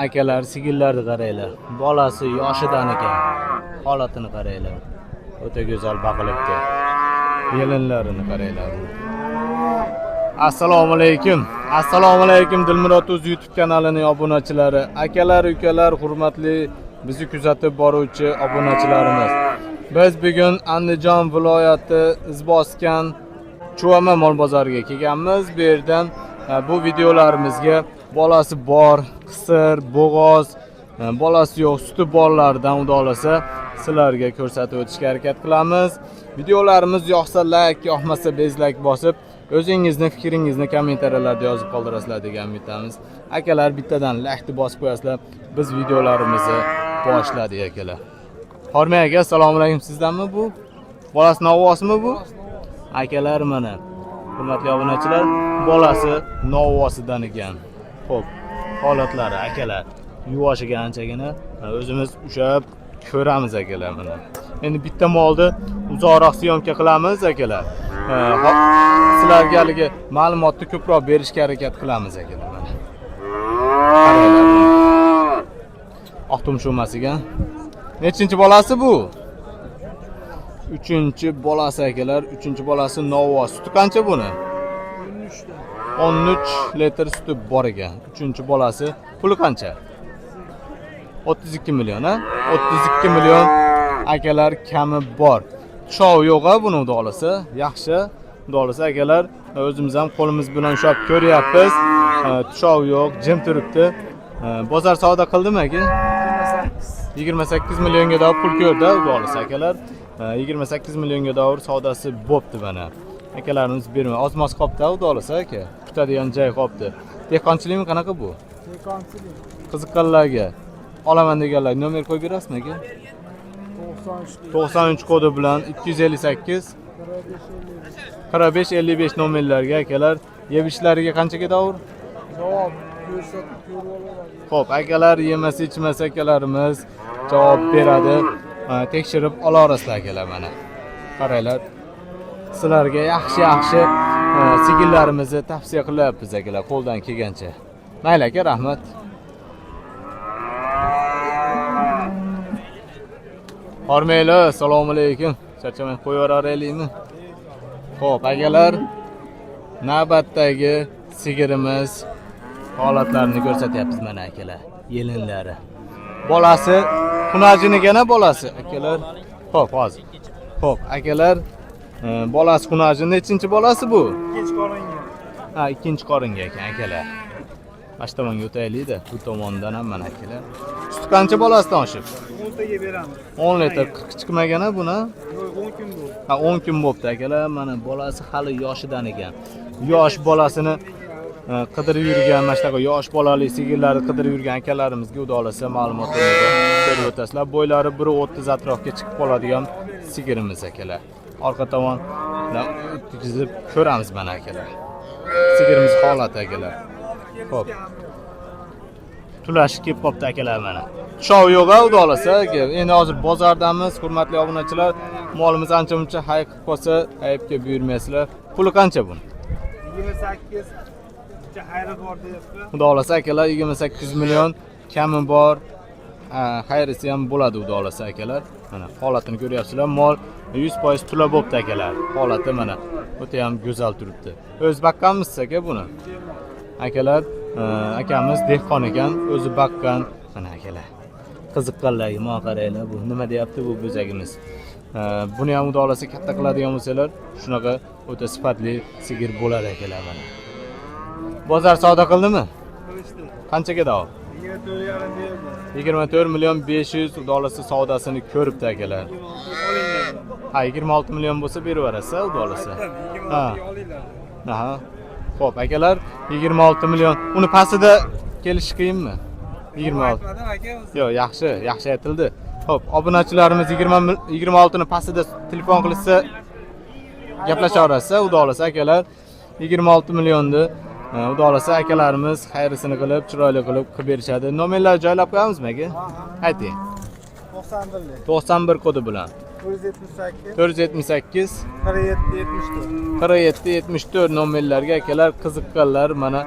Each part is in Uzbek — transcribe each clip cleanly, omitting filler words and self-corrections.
Akalar, sigirlarni qaranglar. Bolasi yoshidan ekan. Holatini qaranglar. O'ta go'zal baqilibdi. Yelinlarini qaranglar. Assalomu alaykum. Assalomu alaykum Dilmurod Uz YouTube kanalining obunachilari, akalar, ukalar, hurmatli bizni kuzatib boruvchi obunachilarimiz. Biz bugun Andijon viloyati Izboskan Chuvama mol bozoriga kelganmiz. Bu yerdan bu videolarimizga bolasi bor, qisir, bo'g'oz, bolasi yo'q, suti borlardan xudo xohlasa sizlarga ko'rsatib o'tishga harakat qilamiz. Videolarimiz yoqsa like, yoqmasa bezlak bosib, o'zingizni fikringizni kommentariyalarda yozib qoldirasizlar degan umiddamiz. Akalar, bittadan like bosib qo'yasizlar. Biz videolarimizni boshladik, akalar. Hormang aka, assalomu alaykum, sizdanmi bu? Bolasi novvosmi bu? Akalar, mana hurmatli obunachilar, bolasi novvosidan ekan. Xo'p, holatlari, akalar, yuvosh ekan anchagina. O'zimiz ushlab ko'ramiz, akalar, mana. Endi bitta molni uzoqroq syomka qilamiz, akalar. Sizlarga haligi ma'lumotni ko'proq berishga harakat qilamiz, akalar, mana. Qaranglar. Oq tumshuq emas ekan. Nechinchi bolasi bu? Uchinchi bolasi, akalar, uchinchi bolasi novvos. Suti qancha buni? 13 litr suti bor ekan. Uchinchi bolasi. Puli qancha? 32 million, ha? 32 million, akalar, kami bor. Tushovi yo'q a buni, xudo xohlasa. Yaxshi. Xudo xohlasa, akalar, o'zimiz ham qo'limiz bilan ushlab ko'ryapmiz. Tushovi yo'q, jim turibdi. Bozor savdo qildimi, aka? 28 millionga deb pul ko'rdi, xudo xohlasa, akalar. 28 millionga davr savdosi bo'pti mana. Akalarimiz bermay, oz-moz qolibdi, xudo xohlasa, aka. Kutadigan joy qolibdi. Dehqonchilikmi, qanaqa bu? Dehqonchilik. Qiziqqanlarga, olaman deganlar nomer qo'yib berasizmi, aka? 93. 93 kodi bilan 258 45 55 nomerlarga, akalar, yeb ichishlariga qanchaga davr? Javob ko'rsatib ko'rib olaveradi. Xo'p, akalar, yemasa ichmasa akalarimiz javob beradi. Tekshirib olaverasizlar, akalar, mana. Qaranglar. Sizlarga yaxshi-yaxshi sigirlarimizni tavsiya qilyapmiz, akalar, qo'ldan kelgancha. Mayli, aka, rahmat. Hormanglar, assalomu alaykum. Charchamay qo'yib yuboraylikmi? Xo'p, akalar, navbatdagi sigirimiz holatlarini ko'rsatyapmiz mana, akalar. Yelinlari. Bolasi xunajin ekan, bolasi, akalar. Xo'p, hozir. Xo'p, akalar, bolasi xunajin, nechinchi bolasi bu? Ikkinchi qoringa. Ha, ikkinchi qoringa ekan, akalar. Mana shu tomonga o'taylik-da, bu tomondan ham mana, akalar. Suti qancha bolasidan oshib? 10 taga beramiz. 10 litr 40 chiqmagan a buni? Yo'q, 10 kun bo'ldi. Ha, 10 kun bo'pti, akalar. Mana bolasi hali yoshidan ekan. Yosh bolasini qidirib yurgan, mana shunaqa yosh bolali sigirlarni qidirib yurgan akalarimizga xudo xohlasa ma'lumotlarni ko'rib o'tasizlar. Bo'ylari 1.30 atrofga chiqib qoladigan sigirimiz, akalar. Orqa tomondan o'tkazib ko'ramiz mana, akalar. Sigirimiz holati, akalar. Xo'p. Tulashi kelib qolibdi, akalar, mana. Tushov yo'q a, xudo xohlasa, aka. Endi hozir bozordamiz, hurmatli obunachilar. Molimiz ancha muncha hayiqib qolsa, aybga buyurmaysizlar. Puli qancha buni? 28 bitta xayri bor deyapti. Xudo xohlasa, akalar, 28 million kami bor. Ha, xayrisi ham bo'ladi, xudo xohlasa, akalar. Mana holatini ko'ryapsizlar. Mol 100% tula bo'pti, akalar. Holati mana o'ta ham go'zal turibdi. O'zi baqqanmisiz, aka, buni? Akalar, akamiz dehqon ekan, o'zi baqqan. Mana, akalar. Qiziqqanlarga mana qaranglar, bu nima deyapti bu bo'zagimiz. Buni ham xudo xohlasa katta qiladigan bo'lsalar, shunaqa o'ta sifatli sigir bo'ladi, akalar, mana. Bozor savdo qildimi? Qilishdi. Qanchaga davo? 24,5 berdi. 24 million 500, xudo xohlasa savdosini ko'ribdi, akalar. 26 olinglar. Ha, 26 million bo'lsa berib yuborasiz, xudo xohlasa. Aytdim, Ha. 26 ga olinglar. Aha. Xo'p, akalar, 26 million. Uni pastida kelishi qiyinmi? 26. Aytmadim, aka. Yo'q, yaxshi, yaxshi aytildi. Xo'p, obunachilarimiz 26 ni pastida telefon qilsa gaplashaverasiz, xudo xohlasa, akalar. 26 millionni xudo xohlasa akalarimiz xayrisini qilib, chiroyli qilib qilib berishadi. Nomerlar joylab qo'yamizmi, aka? Ayting. 91lik. 91 kodi bilan 478 478 47 74. 47 74 nomerlarga, akalar, qiziqqanlar mana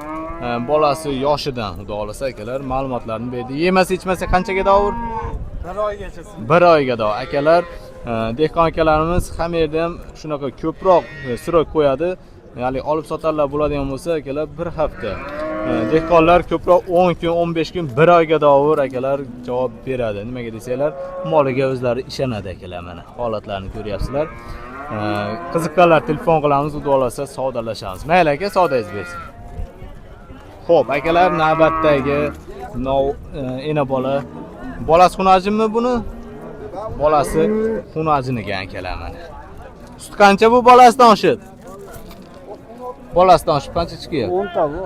Bolasi yoshidan, xudo xohlasa akalar, ma'lumotlarni berdi. Yemasa ichmasa qanchaga dovur? Bir oygacha. Bir oyga dov akalar. Dehqon akalarimiz hamma yerda ham shunaqa ko'proq срок qo'yadi, ya'ni olib sotarlar bo'ladigan bo'lsa akalar, bir hafta. Dehqonlar ko'proq 10 kun, 15 kun, bir oyga dovur akalar javob beradi. Nimaga desanglar, moliga o'zlari ishonadi akalar. Mana holatlarni ko'ryapsizlar. Qiziqqanlar telefon qilamiz, xudo xohlasa savdolashamiz. Mayli aka, savdoyingiz bersin. Xo'p, akalar, navbatdagi nov ena bola. Bolasi xunajinmi buni? Bolasi xunajiniga akalar mana. Sut qancha bu bolasidan oshib? Bolasidan oshib qancha chiqyapti? 10 ta bu.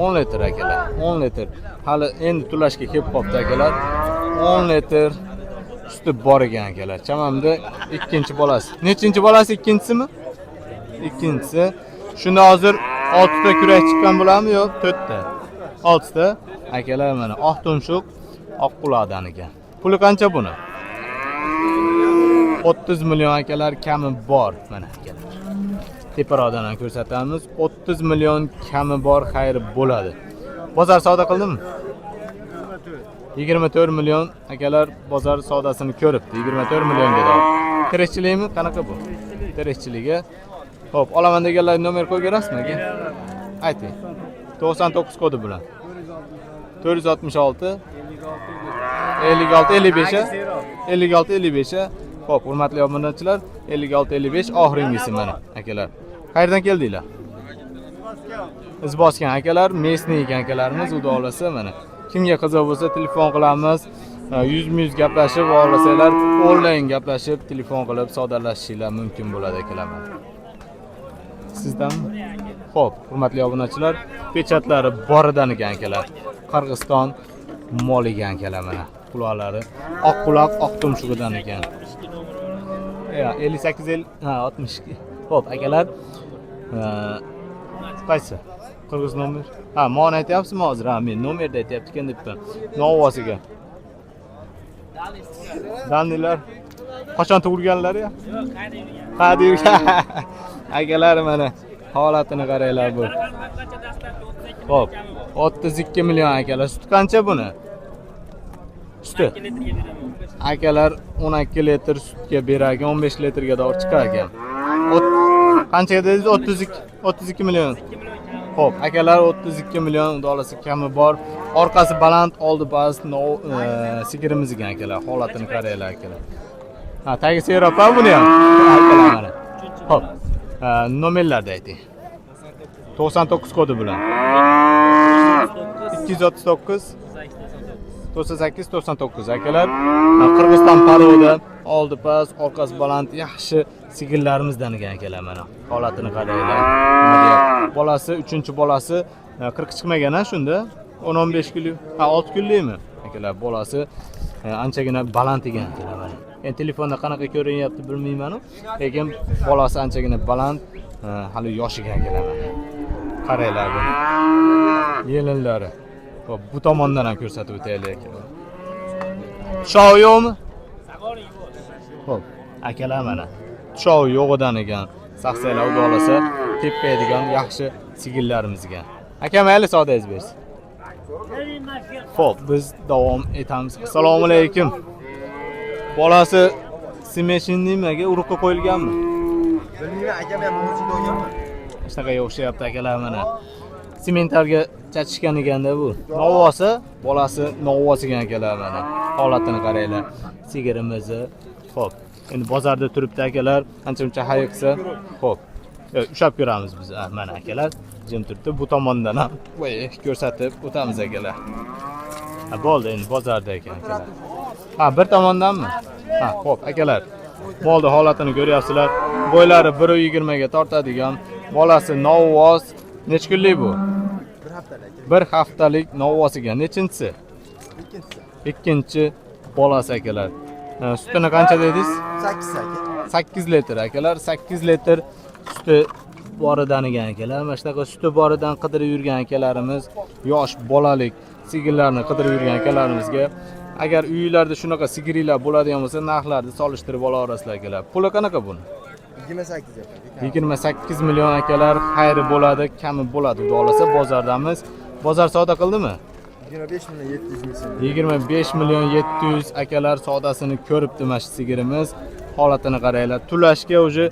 10 litr akalar, 10 litr. Hali endi tulashga kelib qolibdi akalar. 10 litr suti bor ekan akalar. Chamamda ikkinchi bolasi. Nechinchi bolasi, ikkinchisimi? Ikkinchisi. Shunda hozir 6 ta kurak chiqqan bo'ladimi? Yo'q, 4 ta. 6 ta. Akalar mana oq tumshuq, oq quloqdan ekan. Puli qancha buni? 30 million akalar, kami bor mana akalar. Teparoqdan ham ko'rsatamiz. 30 million kami bor, xayr bo'ladi. Bozor savdo qildimi? 24 million akalar, bozor savdosini ko'ribdi. 24 millionga deb. Tirikchilikmi? Qanaqa bu? Tirikchiligi. Xo'p, olaman deganlar nomer qo'yib berasizmi aka? Ayting. 99 kodi bilan. 466 56 55 56 55. Xo'p, hurmatli obunachilar, 56 55 oxiringisi mana akalar. Qayerdan keldinglar? Izbosgan akalar, местный ekan akalarimiz, xudo xohlasa mana. Kimga qiziq bo'lsa telefon qilamiz. Yuzma yuz gaplashib, xohlasanglar onlayn gaplashib, telefon qilib savdolashishinglar mumkin bo'ladi akalar mana. Sizdanmi? Xo'p, hurmatli obunachilar, pechatlari boridan ekan akalar. Qirg'iziston mol ekan akalar mana. Quloqlari oq quloq, oq tumshug'idan ekan. Ya, 58 50, ha, 62. Xo'p, akalar, qaysi? Qirg'iz nomer? Ha, moni aytyapsizmi hozir? Ha, men nomerda aytyapti ekan debman. Novvosiga. Dandilar qachon tug'ilganlar ya? Qayerda yurgan? Akalar mana holatini qaranglar bu. Xo'p, 32 million akalar. Suti qancha buni? Suti. Akalar, 12 litr sutga berar ekan, 15 litrga to'g'ri chiqar ekan. Qanchaga dedingiz? 32, 32 million. Xo'p, akalar, 32 million dolasi kami bor. Orqasi baland, oldi past, sigirimiz ekan akalar. Holatini qaranglar akalar. Ha, tagi seropa buni ham. Akalar mana. Xo'p, nomerlarni ayting. 99 kodi bilan. 239 98 99 akalar. Ha, Qirg'iziston порода, oldi past, orqasi baland, yaxshi sigirlarimizdan ekan akalar mana. Holatini qaranglar. Nima deyapti? Bolasi, uchinchi bolasi, 40 chiqmagan ha shunda. 10-15 kunlik, ha, 6 kunlikmi? Akalar, bolasi anchagina baland ekan akalar mana. Endi telefonda qanaqa ko'rinyapti bilmayman, lekin bolasi anchagina baland, hali yosh ekan akalar mana. Qaranglar buni. Yelinlari. Xo'p, bu tomondan ham ko'rsatib o'taylik akalar. Tushovi yo'qmi? Xo'p, akalar mana. Tushovi yo'g'idan ekan. Saqsanglar, xudo xohlasa tepmaydigan yaxshi sigirlarimiz ekan. Aka, mayli, savdoyingiz bersin. Xo'p, biz davom etamiz. Assalomu alaykum. Bolasi смешанный mi aka, urug'ga qo'yilganmi? Bilmayman aka, men mavjud olganman. Shunaqa o'xshayapti akalar mana. Sementalga chachishgan ekanda bu. Novvosi, bolasi novvos ekan akalar mana. Holatini qaranglar. Sigirimizni. Xo'p, endi bozorda turibdi akalar, ancha-muncha hayiqsa. Xo'p, ushlab ko'ramiz biz. Ha, mana akalar, jim turibdi. Bu tomondan ham voy, ko'rsatib o'tamiz akalar. Ha, bo'ldi, endi bozorda ekan akalar. Ha, bir tomondanmi? Ha, xo'p, akalar. Molni holatini ko'ryapsizlar. Bo'ylari 1.20 ga tortadigan. Bolasi novvos. Necha kunlik bu? Bir haftalik. Bir haftalik novvos ekan. Nechinchisi? Ikkinchisi. Ikkinchi bolasi akalar. Ha, sutini qancha dedingiz? 8 aka. 8 litr akalar, 8 litr suti boridan ekan akalar. Mana shunaqa suti boridan qidirib yurgan akalarimiz, yosh bolalik sigirlarni qidirib yurgan akalarimizga, agar uylarda shunaqa sigiringlar bo'ladigan bo'lsa, narxlarni solishtirib ola olasizlar akalar. Puli qanaqa buni? 28 aka. 28 million akalar, xayri bo'ladi, kami bo'ladi. Xudo xohlasa bozordamiz. Bozor savdo qildimi? 25 million 700 ming so'm. 25 million 700 akalar savdosini ko'ribdi mana shu sigirimiz. Holatini qaranglar. Tulashga уже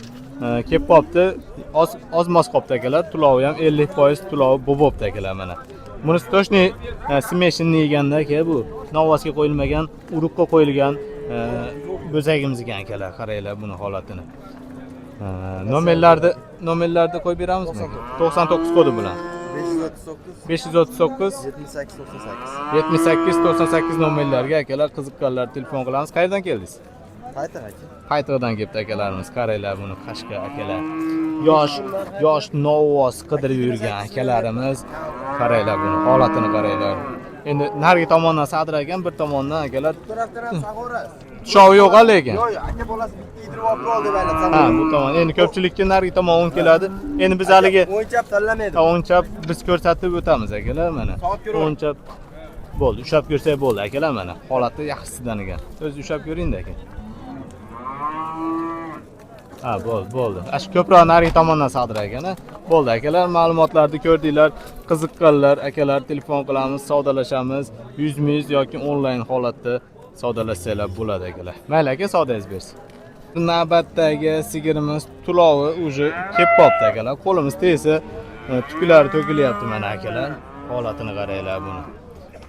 kelib qolibdi. Oz oz mos qolibdi akalar. Tulovi ham 50% tulovi bo'libdi akalar mana. Bunisi точный смешанный yeganda aka bu. Novvosga qo'yilmagan, urug'ga qo'yilgan go'zagimiz ekan akalar. Qaranglar buni holatini. Nomerlarni qo'yib beramizmi? 99 kodi bilan. 539 539 78 98. 78 98 nomerlarga akalar qiziqqanlar telefon qilamiz. Qayerdan keldingiz? Qaytar aka. Paytog'dan kelibdi akalarimiz. Qaranglar buni qashqa akalar. Yosh, yosh novvos qidirib yurgan akalarimiz. Qaranglar buni holatini qaranglar. Endi narigi tomondan sadr ekan, bir tomondan akalar Bu tarafdan ham saqorasiz. tushovi yo'q lekin. Yo'q, yo'q, aka bolasi bitta yedirib olib qoldi deb aylab Ha, saqorasiz. bu tomon. Endi ko'pchilikka narigi tomon o'ng keladi. Endi biz haligi O'ng chap tanlamaydi. o'ng chap biz ko'rsatib o'tamiz akalar mana. Soat ko'raver. O'ng chap bo'ldi, ushlab ko'rsak bo'ldi akalar mana. Holati yaxshisidan ekan. O'zi ushlab ko'ring-da aka. Ha, bo'ldi, bo'ldi. Shu ko'proq narigi tomondan sadr ekan, a? Bo'ldi akalar, ma'lumotlarni ko'rdinglar. Qiziqqanlar akalar telefon qilamiz, savdolashamiz. Yuzma-yuz yoki onlayn holatda savdolashsanglar bo'ladi akalar. Mayli aka, savdangiz bersin. Navbatdagi sigirimiz tulovi уже kelib qolibdi akalar. Qo'limiz tegsa, tuklari to'kilyapti mana akalar. Holatini qaranglar buni.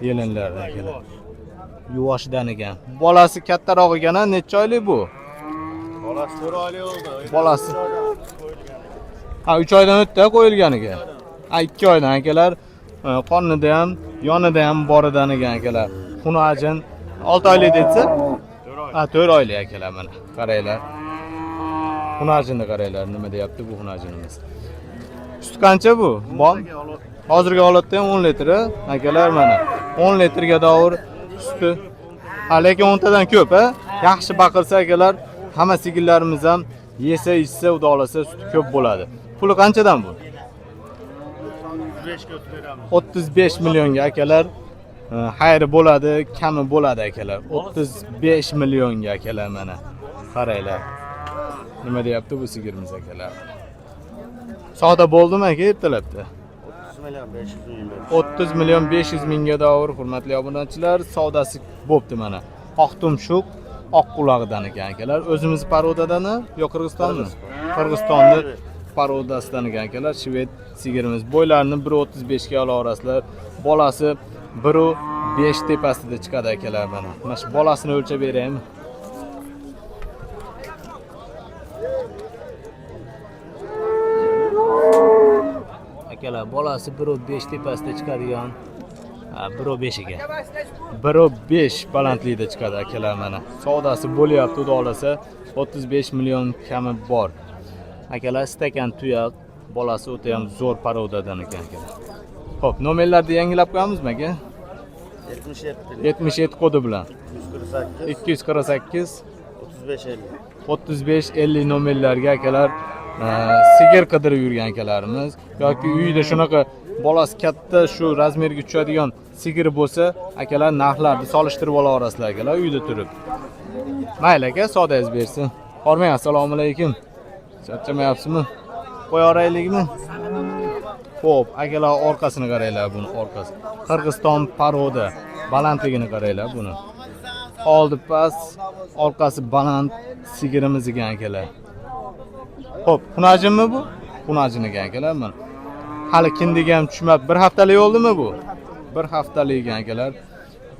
Yelinlarni akalar. Yuvoshidan ekan. Bolasi kattaroq ekan, a? Necha oylik bu? Bolasi 4 oylik oldi. Bolasi. Ha, 3 oydan o'tdi qo'yilganiga. Ha, 2 oydan akalar. Qornida ham, yonida ham boridan ekan akalar. Xunajin 6 oylik desa? Ha, 4 oylik akalar mana. Qaranglar. Xunajinni qaranglar, nima deyapti bu xunajinimiz. Suti qancha bu? Bor. Hozirgi holatda ham 10 litr, akalar mana. 10 litrga dovur suti. Ha, lekin 10 tadan ko'p, a? Yaxshi baqirsa akalar, hamma sigirlarimiz ham yesa, ichsa, xudo xohlasa suti ko'p bo'ladi. Puli qanchadan bu? 35 millionga akalar. Xayri bo'ladi, kami bo'ladi akalar. 35 millionga akalar mana. Qaranglar. Nima deyapti bu sigirimiz akalar? Savdo bo'ldimi aka ertalabda? 30 million 500 ming berdi. 30 million 500 mingga davr hurmatli obunachilar savdosi bo'pti mana. Oq tumshuq, oq qulog'idan ekan akalar. O'zimiz parodadami yo Qirg'izistonmi? Qirg'izistonni parodasidan ekan akalar. Shved sigirimiz. Bo'ylarini 1.35 ga ola olasizlar. Bolasi 1.5 tepasida chiqadi akalar mana. Mana shu bolasini o'lchab beraymi? Akalar, bolasi 1.5 tepasida chiqadigan, ha, 1.5 ekan. 1.5 balandlikda chiqadi akalar mana. Savdosi bo'lyapti, xudo xohlasa 35 million kami bor. Akalar, stakan tuyoq, bolasi o'ta ham zo'r parodadan ekan akalar. Xo'p, nomerlarni yangilab qo'yamizmi aka? 77 77 kodi bilan 248 248 35 50. 35 50 nomerlarga akalar, sigir qidirib yurgan akalarimiz yoki uyida shunaqa bolasi katta shu razmerga tushadigan sigir bo'lsa akalar narxlarni solishtirib ola olasizlar akalar uyda turib. Mayli aka, savdangiz bersin. Hormang, assalomu alaykum. Charchamayapsizmi? Qo'ya oraylikmi? Xo'p, akalar orqasini qaranglar buni orqasi. Qirg'iziston paroda balandligini qaranglar buni. Oldi past, orqasi baland sigirimiz ekan akalar. Xo'p, xunajinmi bu? Xunajin ekan akalar mana. Hali kindiga ham tushmabdi. Bir haftalik bo'ldimi bu? Bir haftalik ekan akalar.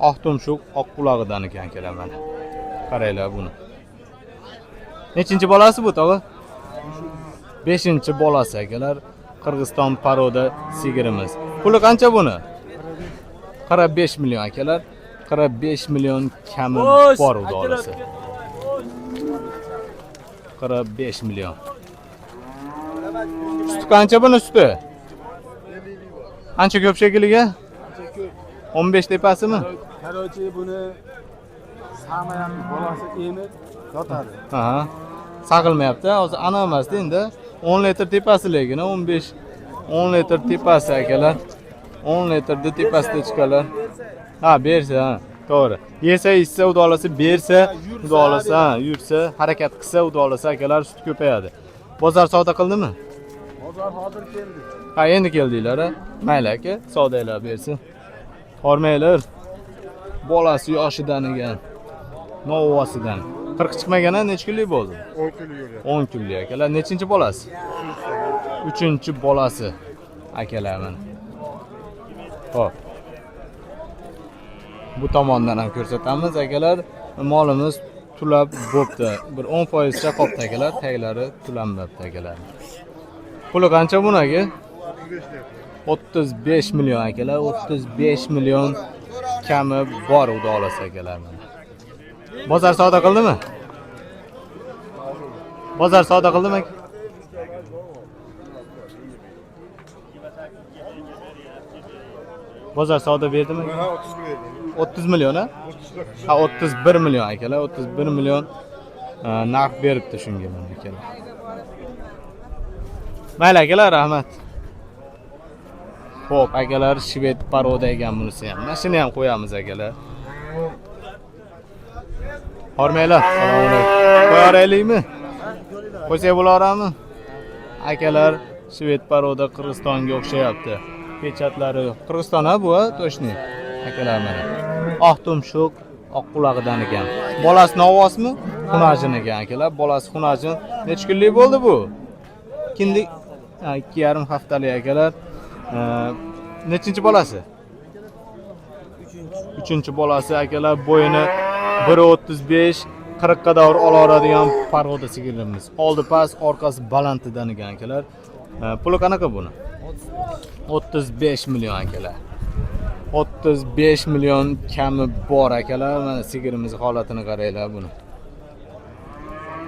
Oq tumshuq, oq qulog'idan ekan akalar mana. Qaranglar buni. Nechinchi bolasi bu tog'a? 5-chi bolasi akalar. Qirg'iziston paroda sigirimiz. Puli qancha buni? 45 million akalar. 45 million kami bor xudo xohlasa. 45 million. Suti qancha buni suti? Ancha ko'p shekilli. 15 tepasimi? Короче, buni samayam bolasi emib yotadi. Aha. Saqilmayapti. Hozir ana emasda endi. 10 litr tepasi lekin 15 10 litr tepasi akalar. 10 litrni tepasida chiqalar. Ha, bersa, ha, to'g'ri. Yesa, ichsa, xudo xohlasa, bersa, xudo xohlasa, ha, yursa, harakat qilsa, xudo xohlasa akalar sut ko'payadi. Bozor savdo qildimi? Bozor hozir keldi. Ha, endi keldinglar a? Mayli aka, savdolar bersin. Hormanglar. Bolasi yoshidan ekan. Novvosidan. 40 chiqmagan a, necha kunlik bo'ldi? 10 kunlik yo'l. 10 kunlik akalar. Nechinchi bolasi? Uchinchi bolasi akalar mana. Xo'p. Bu tomondan ham ko'rsatamiz akalar. Molimiz tulab bo'pti. Bir 10% cha qopti akalar, taglari tulanmabdi akalar. Puli qancha buni aka? 35 million akalar, 35 million kami bor xudo xolasa akalar mana. Bozor savdo qildimi? Bozor savdo qildimi aka? Bozor savdo berdimi? Ha, 30 million. 30 million a? Ha, 31 million akalar, 31 million narx beribdi shunga mana akalar. Mayli akalar, rahmat. Xo'p, akalar, shved paroda ekan bunisi ham. Mana shuni ham qo'yamiz akalar. Hormanglar. Assalomu alaykum. Qo'ya Qo'ysak bo'laverami? Akalar, shved paroda Qirg'izistonga o'xshayapti. Pechatlari Qirg'iziston ha bu, ha, toshni. Akalar mana. Oq tumshuq, oq qulog'idan ekan. Bolasi novvosmi? Xunajin ekan akalar. Bolasi xunajin. Necha kunlik bo'ldi bu? Kindik ha, 2,5 haftalik akalar. Nechinchi bolasi? Uchinchi bolasi akalar bo'yini 1.35 40 ga davr olaveradigan paroda sigirimiz. Oldi past, orqasi balandidan ekan akalar. Puli qanaqa buni? 35 million akalar. 35 million kami bor akalar. Mana sigirimiz holatini qaranglar buni.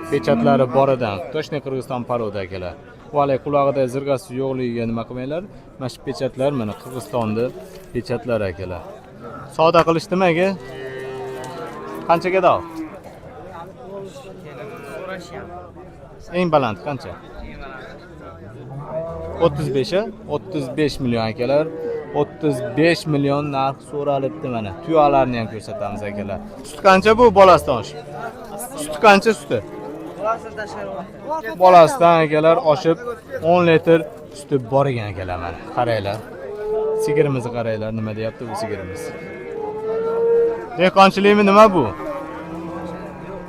Pechatlari boridan. Toshni Qirg'iziston paroda akalar. Vale qulog'ida zirg'asi yo'qligiga nima qilmanglar. Mana shu pechatlar mana Qirg'izistonda pechatlari akalar. Savdo qilishdimi aka? Qanchaga dov? Eng baland qancha? 35 a? 35 million akalar. 35 million narx so'ralibdi mana. Tuyalarni ham ko'rsatamiz akalar. Suti qancha bu bolasidan oshib? Suti qancha suti? Bolasidan akalar oshib 10 litr suti bor ekan akalar mana. Qaranglar. Sigirimizni qaranglar, nima deyapti bu sigirimiz. Dehqonchilikmi nima bu?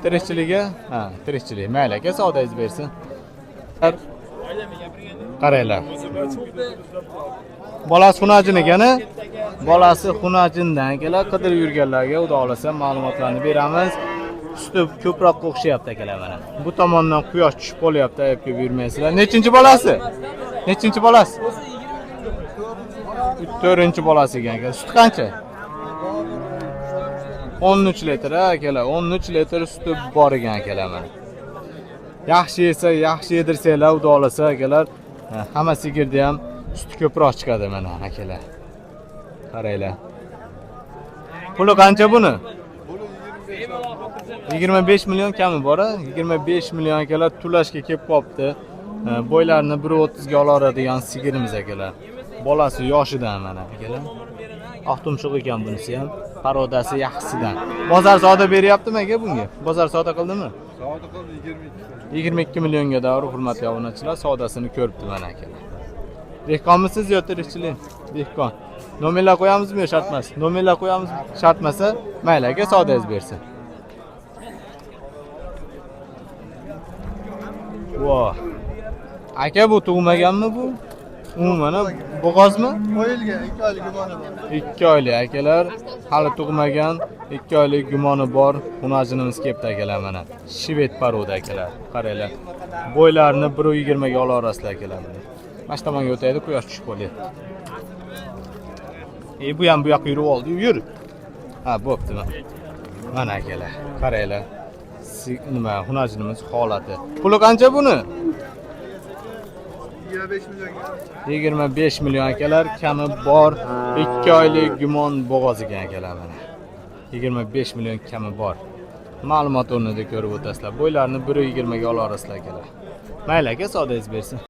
Tirikchiligi? Ha, tirikchilik. Mayli aka, savdoyingiz bersin. Qaranglar. Bolasi xunajin ekan, a? Bolasi xunajindan akalar qidirib yurganlarga xudo xolasa ma'lumotlarni beramiz. Suti ko'proq o'xshayapti akalar mana. Bu tomondan quyosh tushib qolyapti, ayab kelib yurmaysizlar. Nechinchi bolasi? Nechinchi bolasi? To'rtinchi bolasi ekan aka. Suti qancha? 13 litr ha akalar, 13 litr suti bor ekan akalar mana. Yaxshi yesa, yaxshi yedirsanglar, xudo xolasa akalar, hamma sigirda ham suti ko'proq chiqadi mana akalar. Qaranglar. Puli qancha buni? 25 million kami bor a? 25 million akalar to'lashga kelib qolibdi. Bo'ylarini 1.30 ga olaveradigan sigirimiz akalar. Bolasi yoshidan mana akalar. Oq tumshuq ekan bunisi ham. Parodasi yaxshisidan. Bozor savdo beryaptimi aka bunga? Bozor savdo qildimi? Savdo qildi 22. 22 millionga davr hurmatli obunachilar savdosini ko'ribdi mana akalar. Dehqonmisiz yo tirikchilik? Dehqon. Nomerlar qo'yamizmi yo shart emas? Nomerlar qo'yamizmi? Shart emasa, mayli aka savdangiz bersin. Voh. Aka bu tug'maganmi bu? Umuman bo'g'ozmi? Qo'yilgan 2 oylik gumoni bor. 2 oylik akalar, hali tug'magan, 2 oylik gumoni bor xunajinimiz kelibdi akalar mana. Shved paroda akalar, qaranglar. Bo'ylarini 1.20 ga olaverasizlar akalar. Mana shu tomonga o'taydi, quyosh tushib qolyapti. Bu ham bu yoqqa yurib oldi, yur. Ha, bo'pti. Mana akalar, qaranglar. Nima, xunajinimiz holati. Puli qancha buni? 25 millionga. 25 million akalar, kami bor. 2 oylik gumon bo'g'oz ekan akalar mana. 25 million kami bor. Ma'lumot o'rnida ko'rib o'tasizlar. Bo'ylarini 1.20 ga olaverasizlar akalar. Mayli aka, savdoyingiz bersin.